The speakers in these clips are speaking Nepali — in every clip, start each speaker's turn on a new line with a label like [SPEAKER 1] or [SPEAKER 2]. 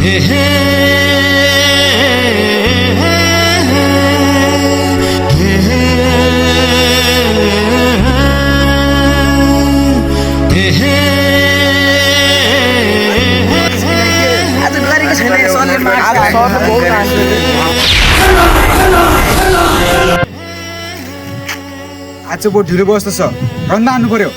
[SPEAKER 1] आज बहुत ढिलो बस्दो छ रन्दा हान्नु पर्यो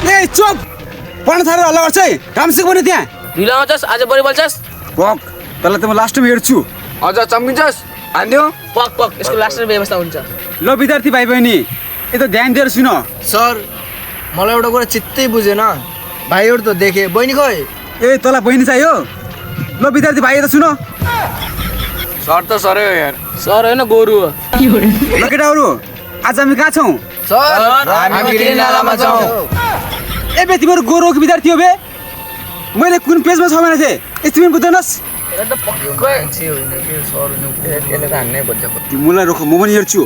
[SPEAKER 1] ए चुप पढ्न थालेर हल्ला गर्छ है काम सिक पनि त्यहाँ
[SPEAKER 2] ढिलो आउँछस् आज बढी बोल्छस्
[SPEAKER 1] पक तँलाई त म लास्टमा हेर्छु
[SPEAKER 3] अझ चम्किन्छस् हान्दियो
[SPEAKER 2] पक पक यसको लास्टमा व्यवस्था हुन्छ
[SPEAKER 1] ल विद्यार्थी भाइ बहिनी यता ध्यान दिएर सुन
[SPEAKER 3] सर मलाई एउटा कुरा चित्तै बुझेन भाइहरू त देखे बहिनी खोइ
[SPEAKER 1] ए तँलाई बहिनी चाहियो ल विद्यार्थी भाइ यता सुन
[SPEAKER 3] सर त सरै हो यार
[SPEAKER 2] सर होइन गोरु हो
[SPEAKER 1] ल केटाहरू आज हामी कहाँ छौँ
[SPEAKER 3] सर हामी गिरिनालामा छौँ
[SPEAKER 1] ए बे तिमीहरू गोरो विद्यार्थी हो बे मैले कुन पेजमा छ भनेको थिएँ यति पनि बुझ्दैनस् तिमीलाई रोक म पनि हेर्छु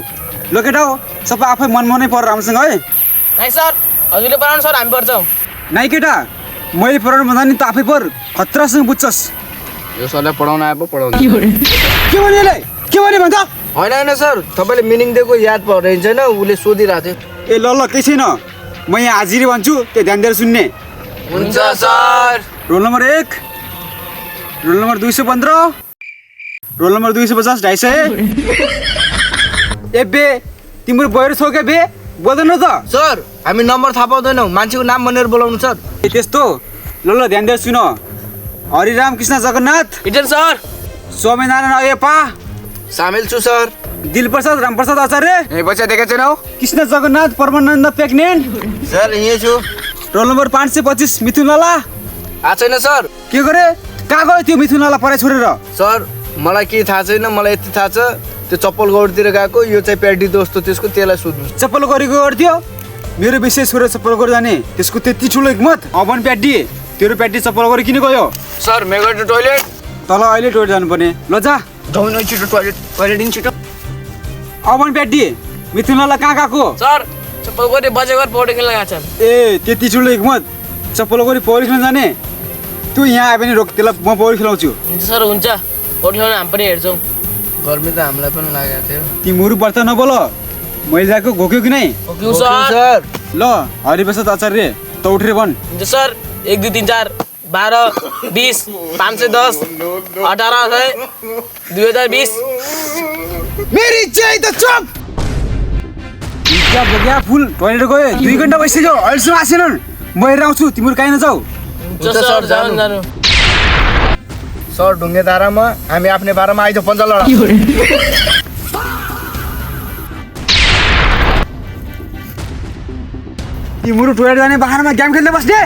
[SPEAKER 1] ल केटा हो सबै आफै मनमनै पर राम्रोसँग है
[SPEAKER 2] नाइ सर हजुरले पढाउनु सर हामी पढ्छौँ
[SPEAKER 1] नाइ केटा मैले पढाउनु भन्दा नि त आफै पर खतरासँग बुझ्छस्
[SPEAKER 3] यो सरलाई पढाउन आए पो पढाउनु
[SPEAKER 1] के भने यसलाई के भने भन्छ
[SPEAKER 3] होइन होइन सर तपाईँले मिनिङ दिएको याद परेन छैन उसले सोधिरहेको थियो
[SPEAKER 1] ए ल ल केही छैन म यहाँ हाजिरी भन्छु त्यो ध्यान दिएर सुन्ने
[SPEAKER 3] हुन्छ sir
[SPEAKER 1] roll number 1 roll number 215 roll number 250 250 ए बे तिम्रो बहिरो छौ के बे बोल्दैन त
[SPEAKER 3] सर हामी नम्बर थाहा पाउँदैनौँ मान्छेको नाम भनेर बोलाउनु सर
[SPEAKER 1] ए त्यस्तो ल ल ध्यान दिएर सुन हरिराम कृष्ण जगन्नाथ
[SPEAKER 2] हिजन सर
[SPEAKER 1] स्वामीनारायण अयप्पा
[SPEAKER 3] सामेल छु सर
[SPEAKER 1] दिलप्रसाद रामप्रसाद आचार्य
[SPEAKER 3] ए बच्चा देखेको छैनौ
[SPEAKER 1] कृष्ण जगन्नाथ परमानन्द प्रेग्नेन्ट
[SPEAKER 3] सर यहीँ छु
[SPEAKER 1] रोल नम्बर 525 मिथुन लाला
[SPEAKER 3] आएको छैन सर
[SPEAKER 1] के गरे कहाँ गयो त्यो मिथुन लाला पढाइ छोडेर
[SPEAKER 3] सर मलाई केही थाहा छैन मलाई यति थाहा छ त्यो चप्पल गौडतिर गएको यो चाहिँ प्याडी दोस्तो त्यसको त्यसलाई सोध्नु
[SPEAKER 1] चप्पल गरेको गर्थ्यो मेरो विशेष छोडेर चप्पल गरेर जाने त्यसको त्यति ठुलो हिम्मत अवन प्याडी तेरो प्याडी चप्पल गरे किन गयो
[SPEAKER 3] सर मेगा टु टोइलेट
[SPEAKER 1] तल अहिले टोइलेट जानुपर्ने ल जा
[SPEAKER 3] जाउँ न छिटो टोइलेट टोइलेट इन छिटो
[SPEAKER 1] अवन प्याडी मिथुन लाला कहाँ गएको
[SPEAKER 2] सर चप्पल गरे बजे घर पौडी खेल्न गएको छन्
[SPEAKER 1] ए त्यति ठुलो हिम्मत चप्पल गरी पौडी खेल्न जाने तँ यहाँ आयो भने रोक त्यसलाई म पौडी खेलाउँछु
[SPEAKER 2] हुन्छ सर हुन्छ पौडी खेल्न हामी पनि हेर्छौँ
[SPEAKER 3] गर्मी त हामीलाई पनि लागेको थियो
[SPEAKER 1] तिमीहरू व्रत नबोल मैले ल्याएको घोक्यो कि नै
[SPEAKER 2] ओके सर
[SPEAKER 3] सर
[SPEAKER 1] ल हरिप्रसाद आचार्य त उठेर भन्
[SPEAKER 2] हुन्छ सर 1 2 3 4 12 20 510 1800 2020
[SPEAKER 1] मेरी जय त चुप क्या बग्या फुल टोइलेट गयो 2 घन्टा बसिसक्यो अहिलेसम्म आएनन् म हेरेर आउँछु तिमीहरू कहीँ नजाऊ
[SPEAKER 2] हुन्छ सर जानु जानु
[SPEAKER 3] सर ढुङ्गे धारामा हामी आफ्नै बारामा आइज पन्जा लडा
[SPEAKER 1] तिमीहरू टोइलेट जाने बहानामा गेम खेल्दै बस्ने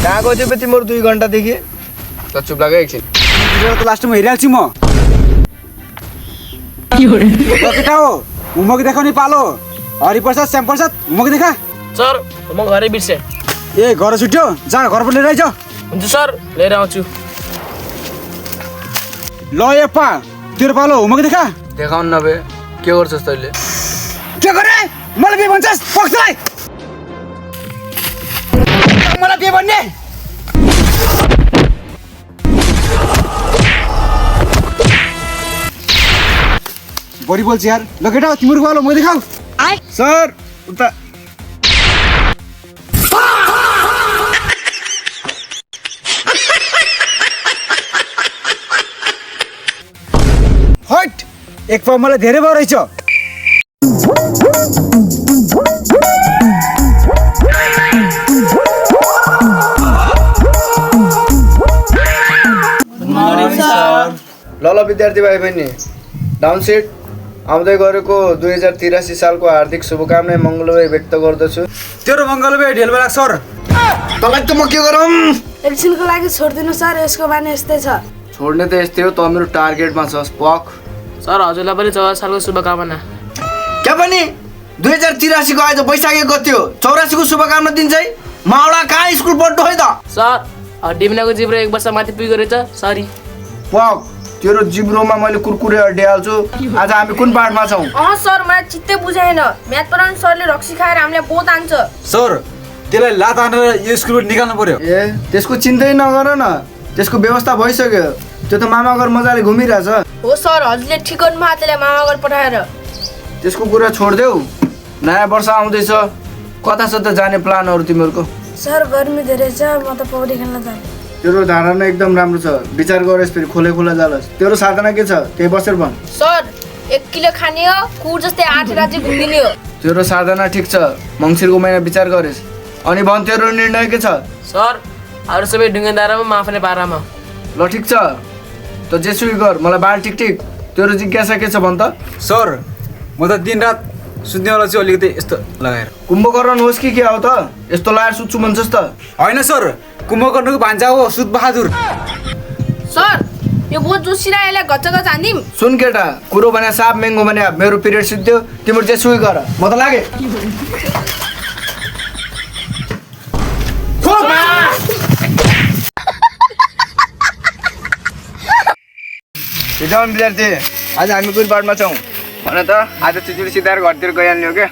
[SPEAKER 3] कहाँ गयो थियो तिम्रो 2 घन्टादेखि त चुप लाग्यो एकछिन
[SPEAKER 1] त लास्टमा हेरिहाल्छु म केटा हो होमवर्क देखाउने पालो हरिप्रसाद श्यामप्रसाद होमवर्क देखा
[SPEAKER 2] सर म घरै बिर्से
[SPEAKER 1] ए घर छुट्यो जा घरबाट लिएर आइज
[SPEAKER 2] हुन्छ सर लिएर आउँछु
[SPEAKER 1] ल एप्पा तेरो पालो होमवर्क देखा
[SPEAKER 3] देखाउन नभए के गर्छस् तैँले
[SPEAKER 1] के गरे मलाई के भन्छस् पक्सलाई मलाई के भन्ने बढी बोल्छ यार ल केटा तिम्रो पालो म देखाऊ सर उता हट एक पाउ मलाई धेरै भयो रहेछ
[SPEAKER 3] ल विद्यार्थी भाइ बहिनी डाउन सिट आउँदै गरेको 2083 सालको हार्दिक शुभकामना मङ्गलमय व्यक्त गर्दछु।
[SPEAKER 1] तेरो मङ्गलमै ढेल बेला सर।
[SPEAKER 3] तँलाई त म के गरौँ?
[SPEAKER 4] एकछिनको लागि छोडिदिनु सर, यसको बानी यस्तै छ।
[SPEAKER 3] छोड्ने त यस्तै हो, त मेरो टार्गेटमा छस् पक।
[SPEAKER 2] सर हजुरलाई पनि 14 सालको शुभकामना।
[SPEAKER 3] क्या पनि 2083 को आज वैशाख 1 गते हो, 84 को शुभकामना दिन्छ है। माउला कहाँ स्कुल पढ्नु है त?
[SPEAKER 2] सर डिमिनाको जिब्रो 1 वर्ष माथि पुगेको रहेछ, सरी।
[SPEAKER 3] पक तेरो जिब्रोमा मैले कुरकुरे अड्डिहाल्छु। आज हामी कुन पाठमा छौँ?
[SPEAKER 4] सर मलाई चित्तै बुझाएन। म्याथ पढाउने सरले रक्सी खाएर हामीलाई बहुत हान्छ।
[SPEAKER 1] सर त्यसलाई लात हानेर यो स्कुलबाट निकाल्नु पर्यो।
[SPEAKER 3] ए त्यसको चिन्तै नगर न, त्यसको व्यवस्था भइसक्यो। त्यो त मामाघर मजाले घुमिरहेछ।
[SPEAKER 4] हो सर, हजुरले ठिक गर्नुभयो त्यसलाई मामाघर पठाएर।
[SPEAKER 3] त्यसको कुरा छोडिदेऊ। नयाँ वर्ष आउँदैछ, कता छ त जाने प्लानहरू तिमीहरूको?
[SPEAKER 4] सर गर्मी धेरै छ, म त पौडी खेल्न जाने।
[SPEAKER 3] तेरो धारणा एकदम राम्रो छ, विचार गरेस् फेरि खोले खोला जालस्। तेरो साधना के छ त्यही बसेर भन्।
[SPEAKER 4] सर 1 किलो खाने हो, कुर जस्तै 8 राज्य घुमिदिने हो।
[SPEAKER 3] तेरो साधना ठिक छ, मङ्सिरको महिना विचार गरेस्। अनि भन् तेरो निर्णय के छ?
[SPEAKER 2] सर अरू सबै ढुङ्गेदारमा माफने पारामा।
[SPEAKER 3] ल ठिक छ, त जेसुकै गर, मलाई बाल ठिक ठिक। तेरो जिज्ञासा के छ भन् त?
[SPEAKER 1] सर म त दिनरात सुत्नेवाला चाहिँ अलिकति यस्तो लगाएर।
[SPEAKER 3] कुम्भकर्ण होस् कि के हो त? यस्तो लगाएर सुत्छु भन्छस् त?
[SPEAKER 1] होइन सर, कुम्भकर्णको भान्जा हो सुत बहादुर।
[SPEAKER 4] सर यो बहुत जोसिरा, यसलाई घच्चा हान्दिम।
[SPEAKER 3] सुन केटा, कुरो भने साप मेङ्गो भने मेरो पिरियड सिद्धियो। तिम्रो जेसुकै गर, म त लागे। विद्वान विद्यार्थी, आज हामी कुन पाठमा छौँ भन त? आज चिचुरी सिधाएर घरतिर गइहाल्ने हो क्या?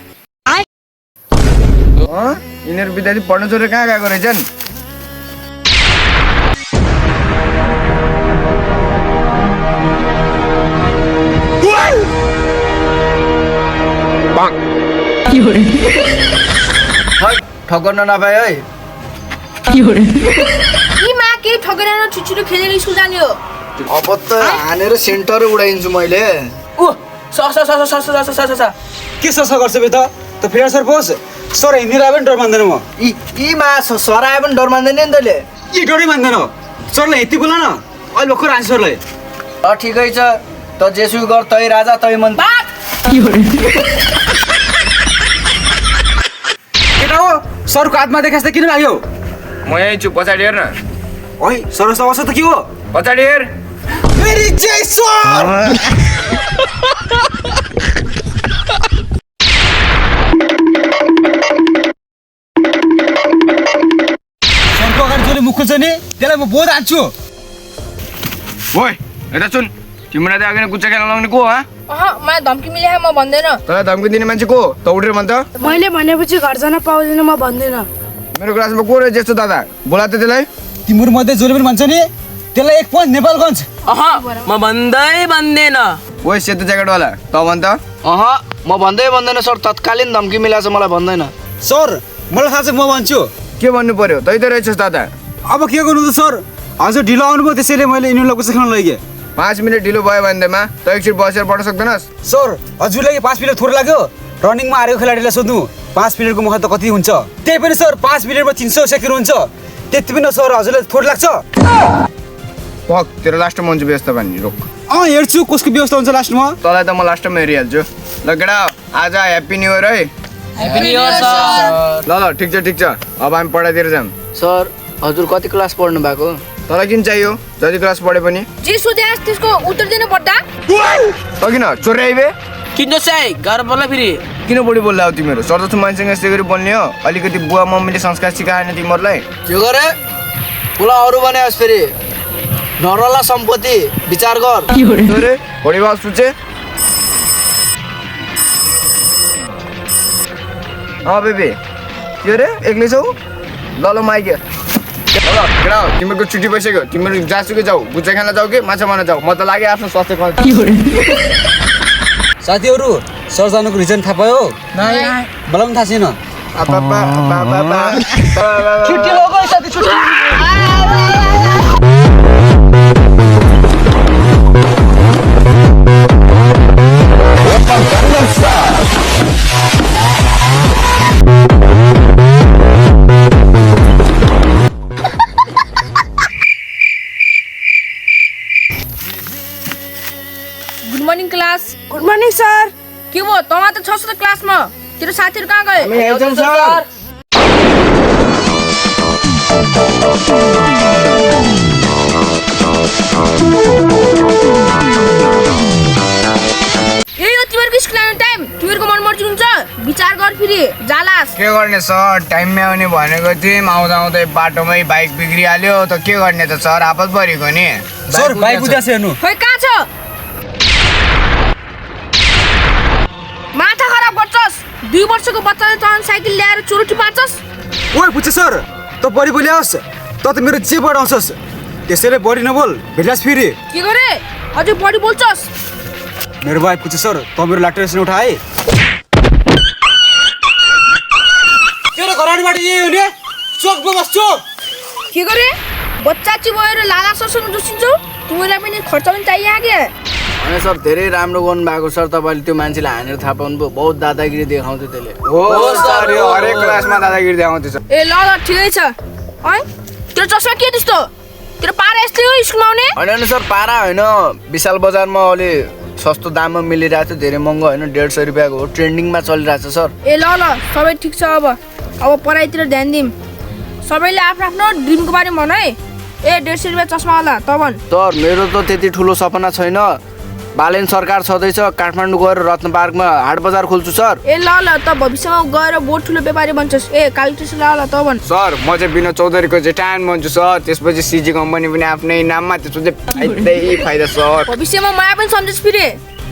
[SPEAKER 3] यिनीहरू विद्यार्थी पढ्नु छोडेर कहाँ गएको रहेछन्? ठगर्न नपाए है।
[SPEAKER 4] कि मा के ठगेर छिटो खेलेर स्कुल जाने हो?
[SPEAKER 3] अब त हानेर सेन्टर उडाइदिन्छु मैले।
[SPEAKER 2] ऊ स
[SPEAKER 1] के ससा गर्छ बे त फेरि सर बोस। सर हिँडेर आयो भने डर मान्दैन म।
[SPEAKER 3] यी मा सर आयो पनि डर मान्दैन नि तैँले?
[SPEAKER 1] यी डरै मान्दैन। सरलाई यति बोल न, अहिले भर्खर आन्छ सरलाई।
[SPEAKER 3] ठिकै छ, त जेसुकै गर, तै राजा तै मन्त्री।
[SPEAKER 1] केटा हो, सरको हातमा देखास् त किन लाग्यो?
[SPEAKER 3] म यहीँ छु, पछाडि हेर न।
[SPEAKER 1] है सर अवस्था त के हो?
[SPEAKER 3] पछाडि हेर।
[SPEAKER 1] मेरी जय सर। सरको अगाडि जसले मुख खोल्छ नि त्यसलाई म बहुत हान्छु।
[SPEAKER 3] ओइ यता सुन, तिमीलाई त अघि नै गुच्चा खेल्न लाउने को हो?
[SPEAKER 4] मलाई धम्की मिले म भन्दैन।
[SPEAKER 3] तँलाई धम्की दिने मान्छे को? त उठेर भन् त।
[SPEAKER 4] मैले भनेपछि घर जान पाउँदिन, म भन्दिन।
[SPEAKER 3] मेरो क्लासमा को रहेछ यस्तो दादा? बोला त त्यसलाई।
[SPEAKER 1] तिम्रो मध्ये जसले पनि भन्छ नि त्यसलाई 1 पोइन्ट नेपालगञ्ज।
[SPEAKER 2] म भन्दैन।
[SPEAKER 3] ओइ सेतो ज्याकेटवाला, त भन् त। म भन्दैन सर, तत्कालीन धम्की मिलाछ, मलाई भन्दैन।
[SPEAKER 1] सर मलाई थाहा छ, म भन्छु।
[SPEAKER 3] के भन्नु पर्यो? तै त रहेछस् दादा।
[SPEAKER 1] अब के गर्नु त सर, हजुर ढिलो आउनुभयो त्यसैले मैले यिनीहरूलाई गुच्चा खेल्न लगेँ।
[SPEAKER 3] 5 मिनट ढिलो भयो भनेदेखिमा त एकछिन बसेर पढ्न सक्दैनस्?
[SPEAKER 1] सर हजुरलाई 5 मिनट थोरै लाग्यो? रनिङमा हारेको खेलाडीलाई सोध्नु 5 मिनटको मुख त कति हुन्छ? त्यही पनि सर 5 मिनटमा 300 सेकेन्ड हुन्छ। त्यति पनि सर हजुरलाई थोरै लाग्छ?
[SPEAKER 3] पक तेरो लास्टमा हुन्छ व्यवस्था भन्ने रोक।
[SPEAKER 1] हेर्छु कसको व्यवस्था हुन्छ लास्टमा।
[SPEAKER 3] तँलाई त म लास्टमा हेरिहाल्छु। ल केटा, आज ह्याप्पी न्यु इयर है।
[SPEAKER 2] Happy new year sir.
[SPEAKER 3] ल ठिक छ। अब हामी पढाइतिर जाऊँ। सर हजुर कति क्लास पढ्नु भएको? तँलाई किन चाहियो? जति क्लास पढे पनि
[SPEAKER 4] जे सोधे त्यसको उत्तर दिनु पर्दा?
[SPEAKER 3] किन चोरी आइबे?
[SPEAKER 2] किन चाहिँ गाह्रो पर्ला फेरि?
[SPEAKER 3] किन बढी बोल्ला तिमीहरू? सर जस्तो मान्छेसँग यस्तै गरी बोल्ने हो? अलिकति बुवा मम्मीले संस्कार सिकाएन तिमीहरूलाई? के गरे? बोला अरू भने आस फेरि नरला सम्पत्ति विचार गर। अरे बढी बात सुचे। बेबी के रे एक्लै छौ? ल माइके। ल केटा तिमीहरूको छुट्टी भइसक्यो, तिमीहरू जहाँसुकै जाऊ, गुच्चा खेल्न जाऊ कि माछा मार्न जाऊ, म त लाग्यो आफ्नो स्वास्थ्य।
[SPEAKER 1] साथीहरू सर जानुको रिजन थाहा पायो? मलाई पनि थाहा छैन।
[SPEAKER 2] छुट्टी लोगो साथी छुट्टी।
[SPEAKER 4] Good morning class. Good morning sir. साथीहरू कहाँ गए
[SPEAKER 3] हामी आउँछौँ सर
[SPEAKER 4] यही हो तिमीहरूको स्कुल आउने टाइम तिमीहरूको मनमर्जी हुन्छ विचार गर फेरि जालास
[SPEAKER 3] के गर्ने सर टाइममै आउने भनेको थियौँ आउँदा आउँदै बाटोमै बाइक बिग्रिहाल्यो त के गर्ने त सर आपत परेको नि
[SPEAKER 1] सर बाइक बुझासे हेर्नु
[SPEAKER 4] खोइ कहाँ छ माथा खराब गर्छस् 2 वर्षको बच्चाले तँ साइकल ल्याएर चुरोटी पार्छस्
[SPEAKER 1] ओए पुच्छ सर त बढी बोल्यास् त मेरो जे बढाउँछस् त्यसैले बढी नबोल भेट्लास् फेरि
[SPEAKER 4] के गरे अझै बढी बोल्छस्
[SPEAKER 1] मेरो भाइ पुच्छ सर त मेरो ल्याक्टेसन उठाए तेरो घरानीबाट यही हो नि चोक बस चोक
[SPEAKER 4] के गरे बच्चा चिबोएर लाला सरसँग जोसिन्छौ तिमीलाई पनि खर्च पनि चाहियो के
[SPEAKER 3] होइन सर धेरै राम्रो गर्नु भएको सर तपाईँले त्यो मान्छेलाई हानेर थाहा पाउनुभयो बहुत दादागिरी देखाउँथ्यो त्यसले
[SPEAKER 1] हो सर यो हरेक क्लासमा दादागिरी देखाउँदैछ
[SPEAKER 4] ए ल ठिकै छ है तेरो चस्मा के त्यस्तो तेरो पारा यस्तै हो स्कुलमा आउने
[SPEAKER 3] होइन सर पारा होइन विशाल बजारमा अहिले सस्तो दाममा मिलिरहेको थियो धेरै महँगो होइन 150 रुपियाँको हो ट्रेन्डिङमा चलिरहेको छ सर
[SPEAKER 4] ए ल सबै ठिक छ अब पढाइतिर ध्यान दिउँ सबैले आफ्नो आफ्नो ड्रिमको बारेमा भन है ए 150 रुपियाँ चस्मा होला त भन
[SPEAKER 3] सर मेरो त त्यति ठुलो सपना छैन बालेन सरकार छँदैछ काठमाडौँ गएर रत्न पार्कमा हाट बजार खोल्छु सर
[SPEAKER 4] ए ल त भविष्यमा गएर बहुत ठुलो व्यापारी बन्छस् ए कालिटेसन ल त भन
[SPEAKER 3] सर म चाहिँ विनोद चौधरीको जेठान बन्छु सर त्यसपछि सिजी कम्पनी पनि आफ्नै नाममा त्यसपछि फाइदा सर
[SPEAKER 4] भविष्यमा माया पनि सम्झस् फेरि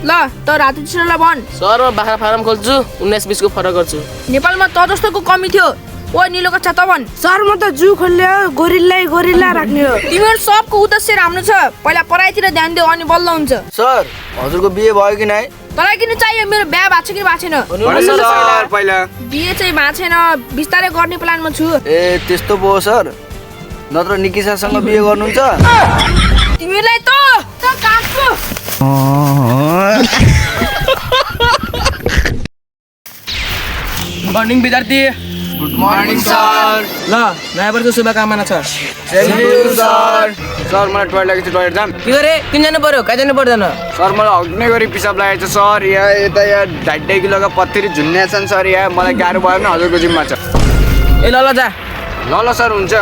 [SPEAKER 4] ल त राति ल भन
[SPEAKER 2] सर म बाख्रा फार्म खोल्छु 19-20 को फरक गर्छु
[SPEAKER 4] नेपालमा त जस्तोको कमी थियो ओ निलो कक्षा त भन
[SPEAKER 5] सर म त जू खोल्ने हो गोरिल्ला राख्ने हो
[SPEAKER 4] तिमीहरू सबको उद्देश्य राम्रो छ पहिला पढाइतिर ध्यान दियो अनि बल्ल हुन्छ
[SPEAKER 3] सर हजुरको बिहे भयो कि नै
[SPEAKER 4] तँलाई किन चाहियो मेरो बिहा भएको छ कि भएको छैन
[SPEAKER 3] सर पहिला
[SPEAKER 4] बिहे चाहिँ भएको छैन बिस्तारै गर्ने प्लानमा छु
[SPEAKER 3] ए त्यस्तो पो हो सर नत्र निकिसासँग बिहे गर्नुहुन्छ
[SPEAKER 4] तिमीलाई त काट्छु
[SPEAKER 2] मर्निङ विद्यार्थी
[SPEAKER 3] गुड मर्निङ सर
[SPEAKER 2] ल नयाँ वर्षको शुभकामना छ
[SPEAKER 3] थ्याङ्क यू सर सर मलाई टोइलेट लागेको छ टोइलेट जाम
[SPEAKER 2] के गरे किन जानु पर्यो कहाँ जानु पर्दैन
[SPEAKER 3] सर मलाई अग्नै गरी पिसाब लागेको छ सर यहाँ यता यहाँ 2.5 किलोको पत्थरी झुन्ड्या छन् सर यहाँ मलाई गाह्रो भयो भने हजुरको जिम्मा छ
[SPEAKER 2] ए ल जा
[SPEAKER 3] ल सर हुन्छ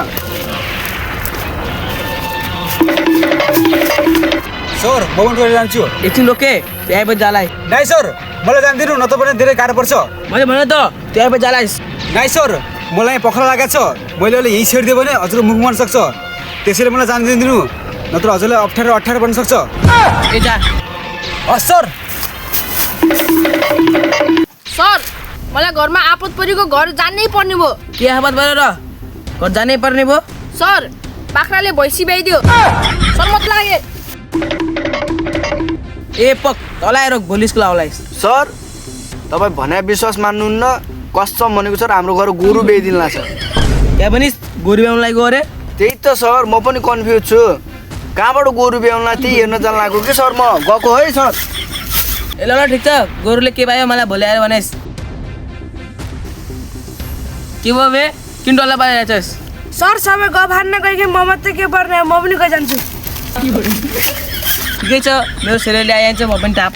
[SPEAKER 1] सर म पनि टोइलेट जान्छु
[SPEAKER 2] एकछिन रोके त्यहाँ पछि जालाई
[SPEAKER 1] नाइ सर मलाई जान्दिनु न त पनि धेरै गाह्रो पर्छ
[SPEAKER 2] मैले भने त त्यहाँ पछि जालाई
[SPEAKER 1] नाइ सर मलाई पखला लागेको छ मैले अहिले यहीँ छेडिदियो भने हजुरको मुख मर्न सक्छ त्यसैले मलाई जान दिनु नत्र हजुरलाई 18 बन्न सक्छ
[SPEAKER 2] ए जा
[SPEAKER 1] सर
[SPEAKER 4] सर मलाई घरमा आपत परेको घर जानै पर्ने भयो
[SPEAKER 2] के आफत भयो र घर जानै पर्ने भयो
[SPEAKER 4] सर बाख्राले भैँसी ब्याइदियो सर मत लागे
[SPEAKER 2] ए पक तलाई रोक भोलि स्कुल आउलाई
[SPEAKER 3] सर तपाईँ भने विश्वास मान्नुहुन्न कसम भनेको सर हाम्रो घर गोरु बेचिदिनु छ
[SPEAKER 2] त्यहाँ पनि गोरु ब्याउनलाई गयो अरे
[SPEAKER 3] त्यही त सर म पनि कन्फ्युज छु कहाँबाट गोरु ब्याउनलाई त्यही हेर्न जान लागेको कि सर म गएको है सर
[SPEAKER 2] ए ल ठिक छ गोरुले के पायो मलाई भोलि आएर भनेस् के भयो बे किन डल्ला पारेर छस्
[SPEAKER 5] सर सबै गभार्न गइके म मात्रै के पर्ने म पनि गइ जान्छु
[SPEAKER 2] ठिकै छ मेरो सेलेरी आइहाल्छ म पनि टाप